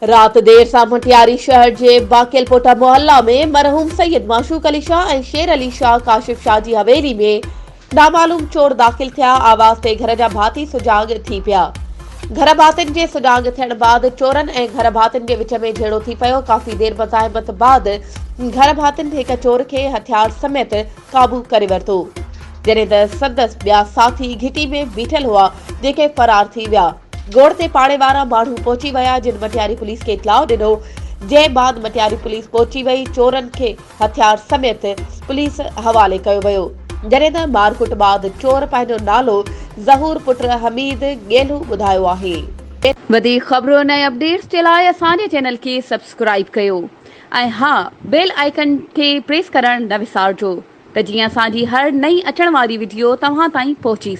رات دير سان مٽياري شهر جي باقيل پوٽا محلا ۾ مرحوم سيد معشوق علي شاهه ۽ شير علي شاهه ڪاشف شاهه جي حويلي ۾ نامعلوم چور داخل ٿيا، آواز تي گهر جا ڀاتي سجاڳ ٿي پيا. گهر ڀاتين جي سجاڳ ٿيڻ بعد چورن ۽ گهر ڀاتين جي وچ ۾ جهيڙو ٿي پيو، ڪافي دير مزاحمت بعد گهر ڀاتين هڪ چور کي هٿيار سميت قابو ڪري ورتو، جڏهن ته سندس ٻيا ساٿي گهٽي ۾ بيٺل هئا، جيڪي فرار ٿي ويا. گوڙ تي پاڙي وارا ماڻهو پهچي ويا جن مٽياري پوليس کي اطلاع ڏنو جنهن بعد مٽياري پوليس پهچي وئي چورن کي هٿيار سميت پوليس حوالي ڪيو ويو جڏهن ته مارڪٽ بعد چور پنهنجو نالو ظهور پٽ حميد ڳيلهو ٻڌايو آهي. وڌيڪ خبرن ۽ اپڊيٽس جي لاء اسان جي چينل کي سبسڪرائيب ڪيو ۽ ها بيل آئيڪن کي پريس ڪرڻ نه وسارجو ته جيئن اسان جي هر نئين اچڻ واري وڊيو توهان تائين پهچي.